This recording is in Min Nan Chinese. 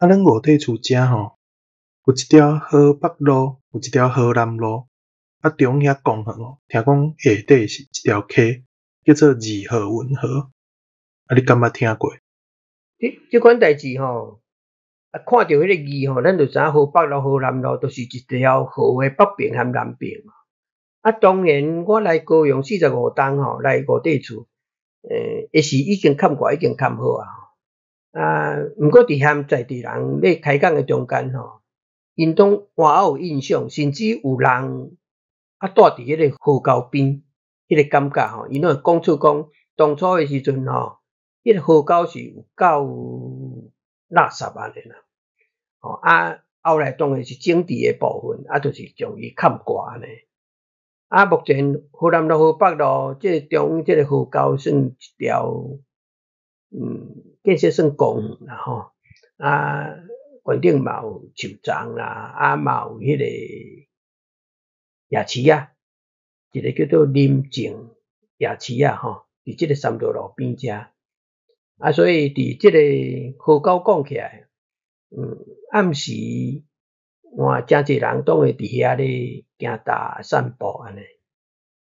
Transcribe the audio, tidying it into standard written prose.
啊，咱五帝厝遮吼，有一條河北路，有一條河南路。啊，中央遐公園哦，聽講下底是一條溪，叫做二號運河。啊，你敢捌聽過？這款代誌吼，啊，看著彼个字吼，咱就知影河北路、河南路，就是一條河的北邊和南邊。啊，當然我來高雄45冬吼，來五帝厝，會是已經崁過，已經崁好啊。啊，毋過佇遐在地人咧開講的中間吼，𪜶攏猶有印象，甚至有人啊蹛佇彼个河溝邊，彼個感覺吼，𪜶攏會講出講，當初的時陣吼，彼個河溝是有夠垃圾按呢啦。吼啊，後來當然是整治的部分，啊，就是將伊崁蓋按呢。啊，目前河南路、河北路這個中這個河溝算一條，建設算公園啦吼。啊，園頂嘛有樹叢啦，啊嘛有彼個夜市仔，一個叫做林靜夜市仔吼，佇這個三條路邊遮。啊，所以佇這個河溝講起來，暗時換誠濟人攏會佇遐咧行踏散步按呢。